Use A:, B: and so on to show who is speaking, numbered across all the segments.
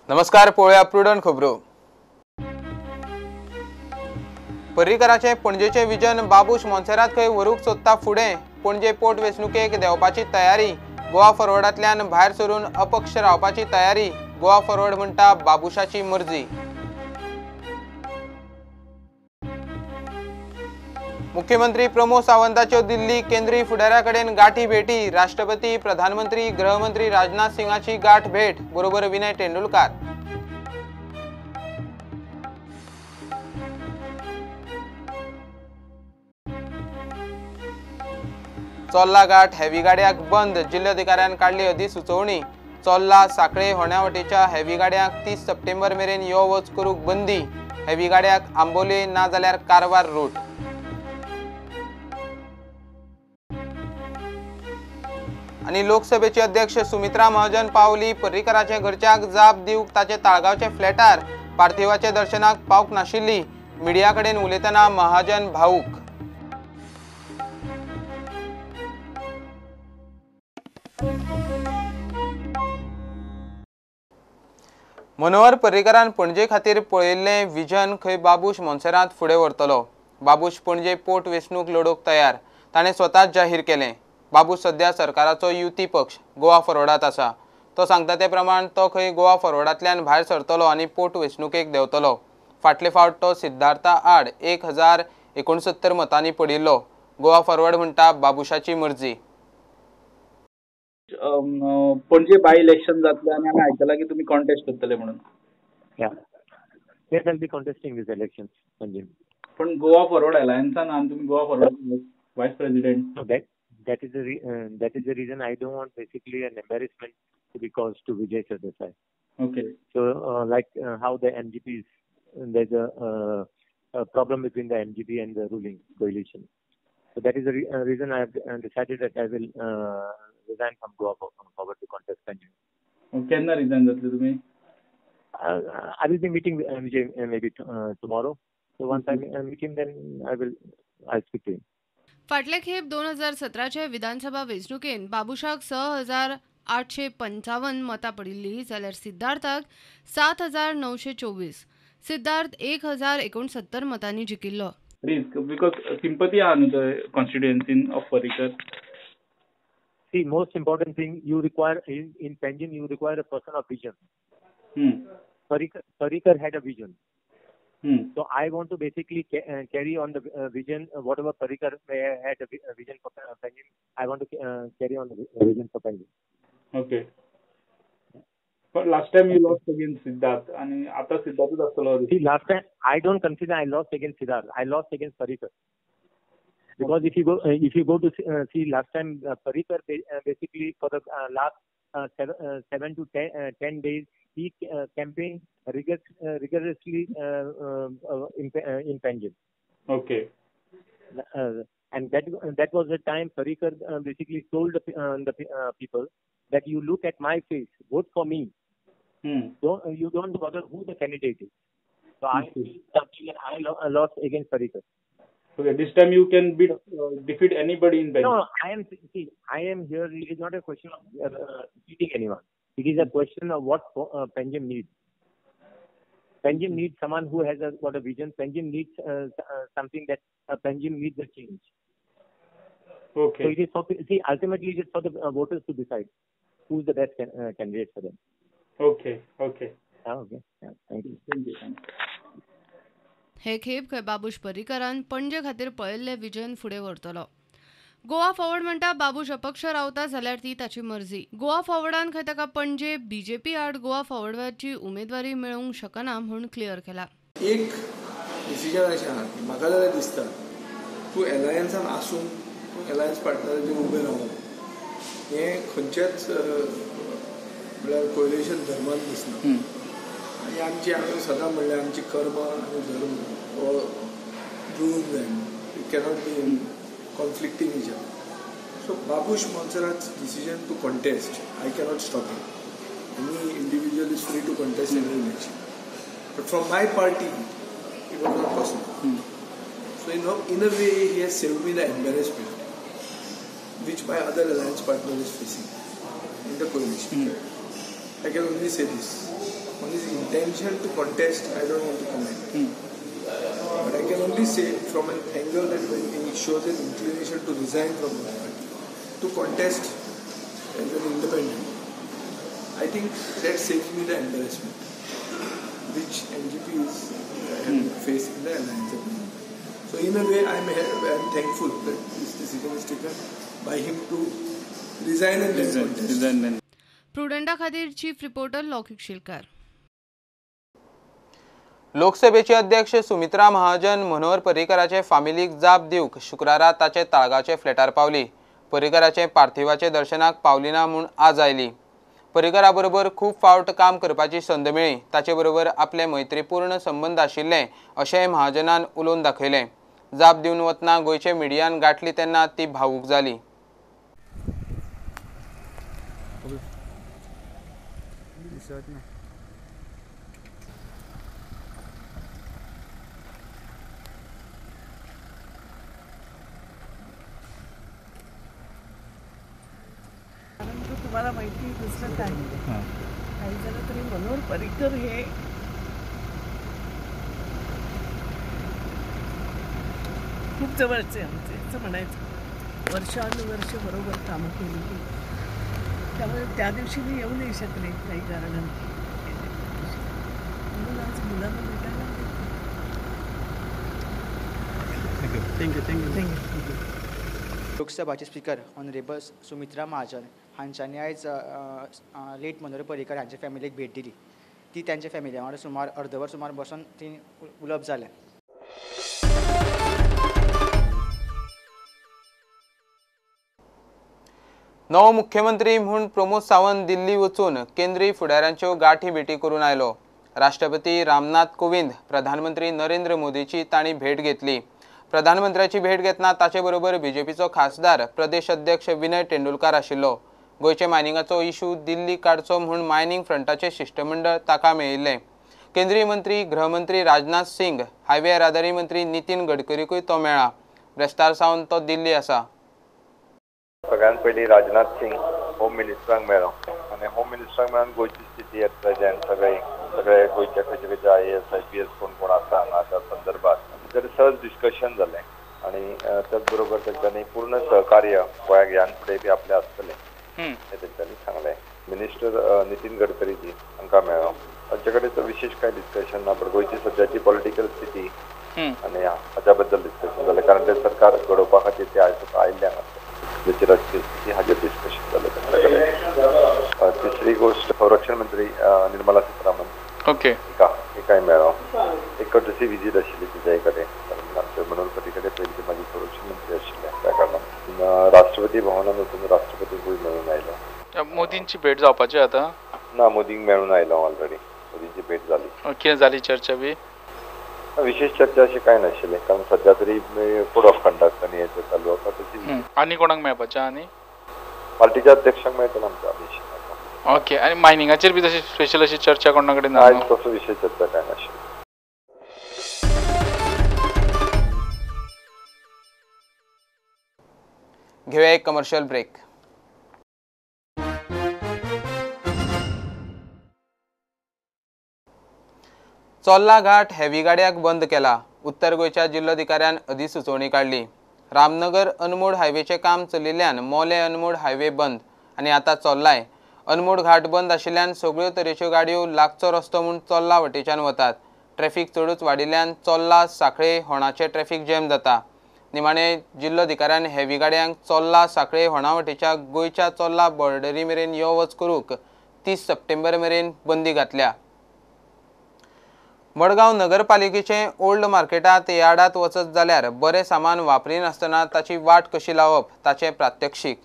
A: नमस्कार, पळोवया प्रुडंट खबरो. पर्रीकराचें पणजेचें विजन बाबूश मोन्सेरात खंय व्हरूंक सोदता फुडें. पणजे पोट वेंचणुकेक देंवपाची तयारी. गोवा फॉरवर्डांतल्यान भायर सरून अपक्ष रावपाची तयारी. गोवा फॉरवर्ड म्हणटा बाबूशाची मर्जी. मुख्यमंत्री प्रमोद सावंताच्यो दिल्ली केंद्रीय फुडाऱ्या कडेन गाठी भेटी. राष्ट्रपती, प्रधानमंत्री, गृहमंत्री राजनाथ सिंगाची गाठ भेट. बरोबर विनय तेंडुलकार. चोर्ला घाट हेवी गाडयांक बंद. जिल्होधिकाऱ्यान काडली अधिसुचोवणी. चोर्ला सांखळे होण्या वटेच्या हेवी गाडयांक 30 सप्टेंबर मेरेन यो वच करूंक बंदी. हेवी गाडयांक आंबोले ना जाल्यार कारवार रूट. आनी लोकसभेचे अध्यक्ष सुमित्रा महाजन पावली पर्रीकराचे घरच्यांक जाप दिवंक ताचे ताळगांवचे फ्लॅटार. पार्थिवाचे दर्शनाक पावंक नाशिल्ली. मिडिया कडेन उलयतना महाजन भावूक. मनोहर पर्रीकरान पणजे खातीर पळयिल्लें विजन खंय बाबूश मोन्सेरात फुडें व्हरतलो. बाबूश पणजे पोट वेंचणूक लडोवंक तयार. ताणें स्वताच जाहीर केलें. बाबूश सध्या सरकाराचो युती पक्ष गोवा फॉरवर्डांत आसा. तो सांगता ते प्रमाण तो खंय गोवा फॉरवर्डांतल्यान भायर सरतलो आनी पोट वेंचणुकेक देंवतलो. फाटले फावट तो सिद्धार्था आड 1069 मतांनी पडिल्लो. गोवा फॉरवर्ड म्हणटा बाबूशाची मर्जी.
B: पणजे बाय इलेक्शन जातलें आनी आमी आयकलां की तुमी कॉन्टेस्ट करतले म्हणून.
C: Yes, I'll be contesting this election, Panjim.
B: पण गोवा फॉरवर्ड अलायन्सान आनी तुमी Goa forward vice president.
C: That is the reason I don't want basically an embarrassment to be caused to Vijay Sardesai.
B: Okay.
C: So like how the MGPs, there's a problem between the MGP and the ruling coalition. So that is the reason I have decided that I will resign from Goa Forward to contest Panjim.
B: Kenna resign जातले तुम्ही?
C: I will be meeting Vijay maybe tomorrow. So once I meet him, then I'll speak to him.
D: फाटले खेप 2017चे विधानसभा वेंचणुकेन बाबूशाक 6855 मतां पडिल्ली जाल्यार सिद्धार्थाक 7924. सिद्धार्थ 1069 मतांनी जिखिल्लो.
B: Risk because sympathy आहा न्हू थंय कॉन्स्टिट्युएन्सीन of Parrikar.
C: See, most important thing you require in Panjim, you require a person of vision. Parrikar had a vision. So I want to basically carry on the vision, whatever Parrikar had a vision for Panjim, I want to carry on the vision for Panjim.
B: Okay. But last time you lost against Siddharth, and after Siddharth is also.
C: See, last time I don't consider I lost against Siddharth. I lost against Parrikar. Because if you go to see last time Parrikar basically for the last 7 to 10 days he campaigned rigorously in Panjim.
B: Okay.
C: And that was the time Parrikar basically told the people that you look at my face, vote for me. You don't bother who the candidate is. So I I lost against Parrikar.
B: Okay, this time you can defeat anybody in Panjim.
C: No, I am here. It is not a question of defeating anyone. It is a question of what Panjim needs. Panjim needs someone who has got a vision. Panjim needs something that Panjim needs a change.
B: Okay.
C: So it is for, see, ultimately it is for the voters to decide who is the best candidate for them.
B: Okay. Okay.
C: Okay. Yeah, thank you.
B: Thank you. Thank you.
D: हे खेप खंय बाबूश पर्रीकरान पणजे खातीर पळयल्लें vision फुडें व्हरतलो. Goa forward म्हणटा बाबूश अपक्ष रावता जाल्यार ती ताची मर्जी. गोवा फॉरवर्डान खंय ताका पणजे बीजेपी आड गोवा फॉरवर्डाची उमेदवारी मेळोवंक शकना म्हूण क्लियर केला.
E: एक डिसिजन अशें आहा की म्हाका जाल्यार दिसता तूं एलायन्सान आसून तूं एलायन्स पार्टनराचेर उबें रावप हें खंयच्याच म्हळ्यार कोयलेशन धर्मान दिसना. आनी आमची हांवें सदां म्हणलें आमची कर्म आनी धर्म हो जुळूंक जाय. It cannot be in conflicting each other. So Babush Monserrate's decision to contest, I cannot stop him. Any individual is free to contest any election. But from my party, it was not possible. So in a way, he has saved me the embarrassment which my other alliance partner is facing in the coalition. I can only say this. On his intention to contest, I don't want to comment. But I can only say from an angle that when he shows an inclination to resign from the party, to contest as an independent, I think that saves me the embarrassment which MGP is faced in the alliance agreement. So in a way, I am thankful that this decision is taken by him to resign and then contest.
D: प्रुडंटा खातीर chief reporter लौकिक शिलकार.
A: लोकसभेचे अध्यक्ष सुमित्रा महाजन मनोहर पर्रीकराचे फामिलीक जाप दिवंक शुक्रारा ताचे ताळगांवचे फ्लॅटार पावली. पर्रीकराचे पार्थिवाचे दर्शनाक पावली ना म्हूण आज आयली. पर्रीकरा बरोबर खूब फावट काम करपाची संद मेळ्ळी, ताचे बरोबर आपले मैत्रीपूर्ण संबंद आशिल्ले अशेंय महाजनान उलोवन दाखयलें. जाप दिवन वतना गोंयचे मिडियान गांठली तेन्ना ती भावूक जाली.
F: तुम्हाला माहिती दुसरं काय काही झालं तरी मनोहर पर्रीकर हे खूप जवळचे आमचे असं म्हणायचं, वर्षानुवर्ष बरोबर कामं केली, त्यामुळे त्या दिवशी मी येऊ नाही शकले काही कारणाने, म्हणून आज मुलांना भेटायला. Thank you thank you thank you.
G: लोकसभाचे स्पीकर ऑनरेबल सुमित्रा महाजन हांच्यांनी आयज लेट मनोहर पर्रीकर हांच्या फॅमिलीक भेट दिली. ती त्यांच्या फॅमिली वांगडा सुमार अर्दवर सुमार बसून ती उलोवप जालें.
A: नवो मुख्यमंत्री म्हूण प्रमोद सावंत दिल्ली वचून केंद्रीय फुडाऱ्यांच्यो गाठी भेटी करून आयलो. राष्ट्रपती रामनाथ कोविंद, प्रधानमंत्री नरेंद्र मोदीची तांणी भेट घेतली. प्रधानमंत्र्याची भेट घेतना ताचे बरोबर बीजेपीचो खासदार प्रदेश अध्यक्ष विनय तेंडुलकार आशिल्लो. गोंयचे मायनिंगाचो इशू दिल्ली काडचो म्हूण मायनिंग फ्रंटाचे शिश्टमंडळ ताका मेळिल्लें. केंद्रीय मंत्री गृहमंत्री राजनाथ सिंग, हायवे येरादारी मंत्री नितीन गडकरीकूय तो मेळ्ळा. ब्रेस्तार सावन तो दिल्ली आसा.
H: सगळ्यात पयलीं राजनाथ सिंग होम मिनिस्टरांक मेळ्ळो आनी होम मिनिस्टरांक मेळून गोंयची स्थिती एट प्रेझेंट सगळे सगळे गोंयचे खंयचे खंयचे IAS IPS कोण कोण आसा हांगा त्या संदर्भात तर सहज डिस्कशन जालें आनी त्याच बरोबर तेंच्यांनी पूर्ण सहकार्य गोंयाक ह्यान फुडें बी आपलें आसतलें हें तेंच्यांनी सांगलें. मिनिस्टर नितीन गडकरीजी हांकां मेळ्ळो, तांचे कडेन विशेश कांय डिस्कशन ना, पण गोंयची सद्याची पॉलिटिकल स्थिती आनी हाच्या बद्दल डिस्कशन जालें, कारण ते सरकार घडोवपा खातीर ते आयज आयिल्ले हांगा सद्याची राजकीय स्थिती हाजेर डिस्कशन जालें तांचे कडेन. तिसरी गोश्ट संरक्षण मंत्री निर्मला सीतारामन ओके हिकाय मेळ्ळो. एक कर्टसी विजीट आशिल्ली तिच्या कडेन, कारण आमचे मनोहर पर्रीकर पयलीं ते माजी संरक्षण मंत्री आशिल्ले त्या कारणान राष्ट्रपती भवनान वचून राष्ट्रपतीकूय मेळून आयलो.
I: मोदींची भेट जावपाची आतां?
H: ना, मोदींक मेळून आयलो ऑलरेडी, मोदींची भेट जाली.
I: कितें जाली चर्चा बी?
H: विशेष चर्चा अशी कांय नाशिल्लें, कारण सद्या तरी कोड ऑफ कंडक्ट आनी हें चालू आसा. तशी
I: आनी कोणाक मेळपाचें? आनी
H: पार्टीच्या अध्यक्षांक मेळटलो आमच्या अमित शाह.
I: ओके, आनी मायनिंगाचेर बी तशी स्पेशल अशी चर्चा कोणा कडेन?
H: आयज तसो विशेष चर्चा कांय नाशिल्ली.
A: घेऊया एक कमर्शियल ब्रेक. चोल्ला घाट हेवी गाड्याक बंद केला. उत्तर गोंयच्या जिल्लोधिकाऱ्यान अधिसुचोवणी काडली. रामनगर अनमोड हायवेचें काम चलिल्ल्यान मोले अनमोड हायवे बंद आनी आतां चोल्लाय अनमोड घाट बंद आशिल्ल्यान सगळ्यो तरेच्यो गाडयो लागचो रस्तो म्हूण चोल्ला वटेच्यान वतात. ट्रॅफिक चडूच वाडिल्ल्यान चोल्ला सांखळे होणाचें ट्रॅफिक जॅम जाता. निमाणे जिल्लोधिकाऱ्यान हेवी गाड्यांक चोल्ला सांखळे होणा वटेच्या गोंयच्या चोल्ला बॉर्डरी मेरेन यो वच करूंक 30 सप्टेंबर मेरेन बंदी घातल्या. मडगांव नगरपालिकेचे ओल्ड मार्केटांत यार्डांत वचत जाल्यार बरें सामान वापरिनासतना ताची वाट कशी लावप ताचें प्रात्यक्षीक.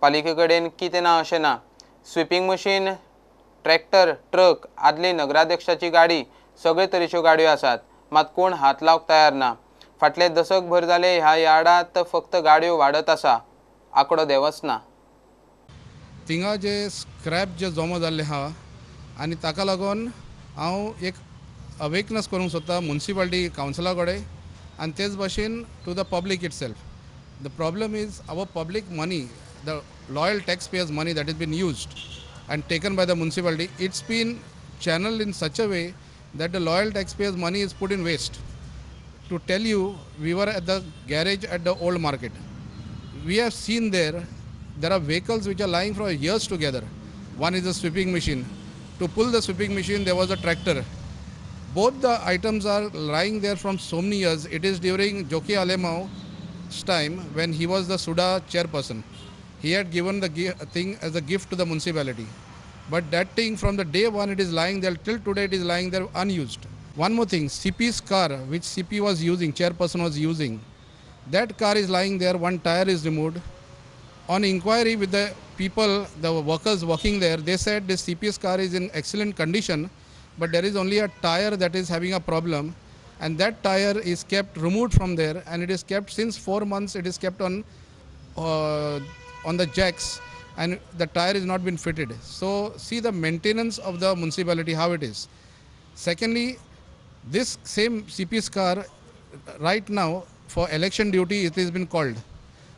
A: पालिके कडेन कितें ना अशें ना. स्विपिंग मशीन, ट्रॅक्टर, ट्रक, आदली नगराध्यक्षाची गाडी, सगळे तरेच्यो गाडयो आसात, मात कोण हात लावंक तयार ना. फाटले दशकभर जाले ह्या यार्डांत फक्त गाडयो वाडत आसा, आंकडो देंवच ना.
J: थिंगा जे स्क्रॅप जे जमा जाल्ले आहा आनी ताका लागून हांव एक अवेकनस करूंक सोदता मुन्सिपालिटी कावन्सिला कडेन आनी तेच भाशेन to the public itself. The problem is our public money, the loyal tax payers money that is been used and taken by the municipality, it's been channeled in such a way that the loyal taxpayers' money is put in waste. To tell you, we were at the garage at the old market. We have seen there are vehicles which are lying for years together. One is a sweeping machine. To pull the sweeping machine, there was a tractor. Both the items are lying there from so many years. It is during Jockey Alemao's time when he was the SUDA chairperson. He had given the thing as a gift to the municipality. But that thing from the day one it is lying there, till today it is lying there unused. One more thing, CP's car, which CP was using, chairperson was using, that car is lying there, one tire is removed. On inquiry with the people, the workers working there, they said this CP's car is in excellent condition, but there is only a tire that is having a problem, and that tire is kept removed from there, and it is kept since 4 months, it is kept on the jacks, and the tire is not been fitted. So see the maintenance of the municipality, how it is. Secondly, this same CP's car right now for election duty it has been called.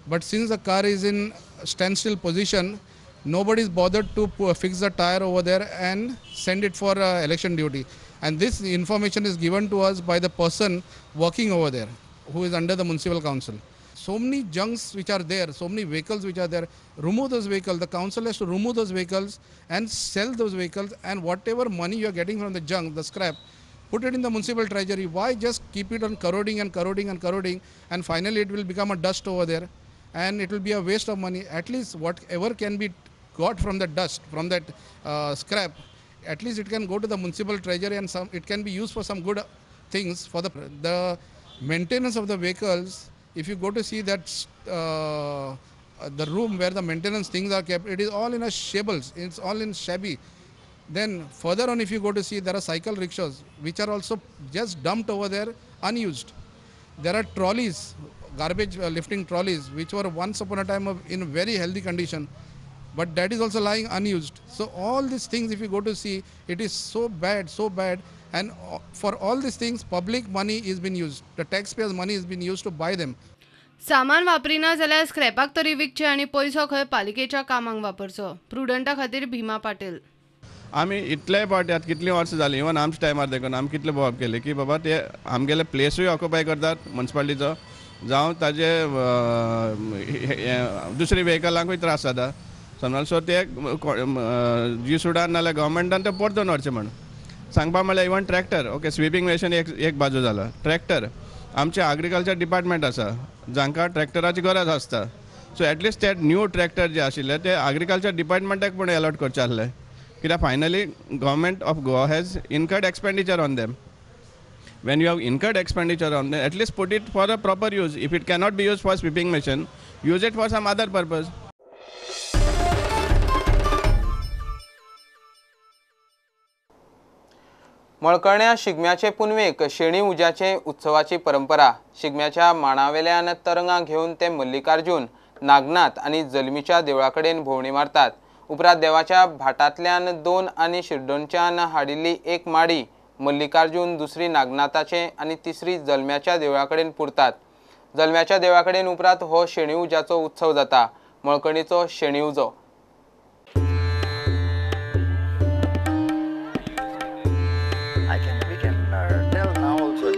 J: But since the car is in standstill position, nobody is bothered to fix the tire over there and send it for election duty. And this information is given to us by the person working over there, who is under the municipal council. So many junks which are there, so many vehicles which are there, remove those vehicles. The council has to remove those vehicles and sell those vehicles, and whatever money you are getting from the junk, the scrap, put it in the municipal treasury. Why just keep it on corroding and corroding and corroding, and finally it will become a dust over there and it will be a waste of money. At least whatever can be got from the dust, from that scrap, at least it can go to the municipal treasury and some, it can be used for some good things. For the maintenance of the vehicles, if you go to see that the room where the maintenance things are kept, it is all in a shambles, it's all in shabby. Then further on, if you go to see, there are cycle rickshaws which are also just dumped over there, unused. There are trolleys, garbage lifting trolleys, which were once upon a time in very healthy condition, but that is also lying unused. So all these things, if you go to see, it is so bad, so bad. And for all these things, public money is being used. The taxpayers' money is being used to buy them.
D: सामान वापरिना जाल्यार स्क्रॅपाक तरी विकचें आनी पयसो खंय पालिकेच्या कामांक वापरचो. प्रुडंटा खातीर भीमा पाटील.
K: आमी इतले फावटी आतां कितलीं वर्सां जालीं, इवन आमच्या टायमार देखून आमी कितले भोंवप केले की बाबा ते आमगेले प्लेसूय ऑक्युपाय करतात मुन्सिपालिटीचो, जावं ताजे दुसरे व्हेकलांकूय त्रास जाता समज. सो ते जी सुडान नाल्यार गव्हर्मेंटान ते परतून व्हरचें म्हण सांगपा म्हळ्यार even tractor, okay sweeping machine एक बाजू जाला, ट्रॅक्टर आमचें एग्रीकल्चर डिपार्टमेंट आसा जांकां ट्रॅक्टराची गरज आसता, सो एटलिस्ट ते न्यू ट्रॅक्टर जे आशिल्ले ते एग्रीकल्चर डिपार्टमेंटाक पूण एलॉट करचे आसले, कित्याक finally government of Goa has incurred expenditure on them. When you have incurred expenditure on them, at least put it for a proper use. If it cannot be used for sweeping machine, use it for some other purpose.
A: मळकर्ण्या शिगम्याचे पुनवेक शेणी उज्याचे उत्सवाची परंपरा. शिगम्याच्या माणावेल्यान तरंगां घेवन ते मल्लिकार्जुन, नागनाथ आनी जल्मीच्या देवळा कडेन भोंवडी मारतात. उपरांत देवाच्या भाटांतल्यान 2 आनी शिरदोणच्यान हाडिल्ली एक माडी मल्लिकार्जुन, दुसरी नागनाथाचे आनी तिसरी जल्म्याच्या देवळा कडेन पुरतात. जल्म्याच्या देवळा कडेन उपरांत हो शेणी उज्याचो उत्सव जाता. मळकणीचो शेणी उजो.
L: We can tell now also.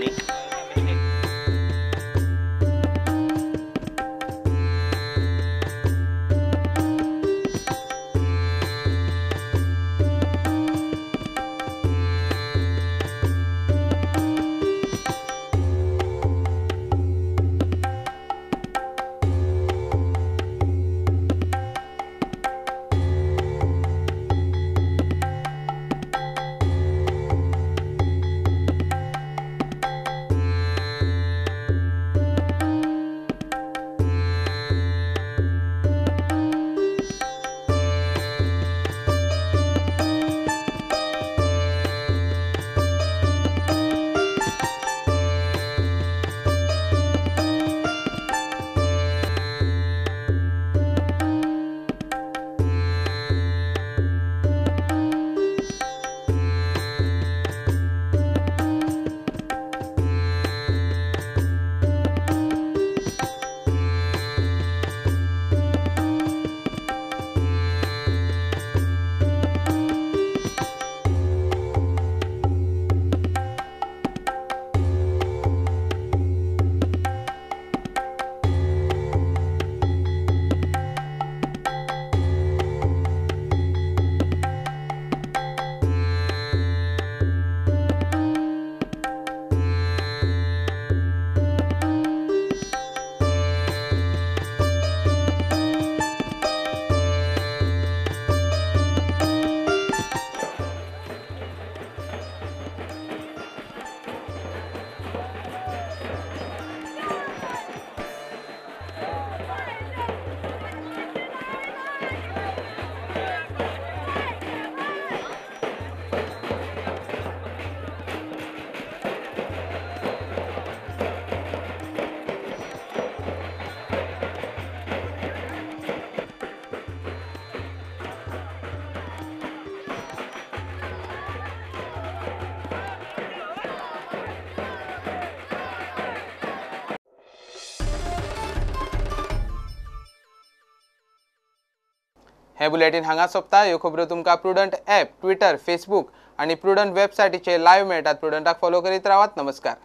A: हें बुलेटीन हांगा सोंपता. ह्यो खबरो तुमकां प्रुडंट ॲप, ट्विटर, फेसबूक आनी प्रुडंट वेबसायटीचेर लायव्ह मेळटात. प्रुडंटाक फॉलो करीत रावात. नमस्कार.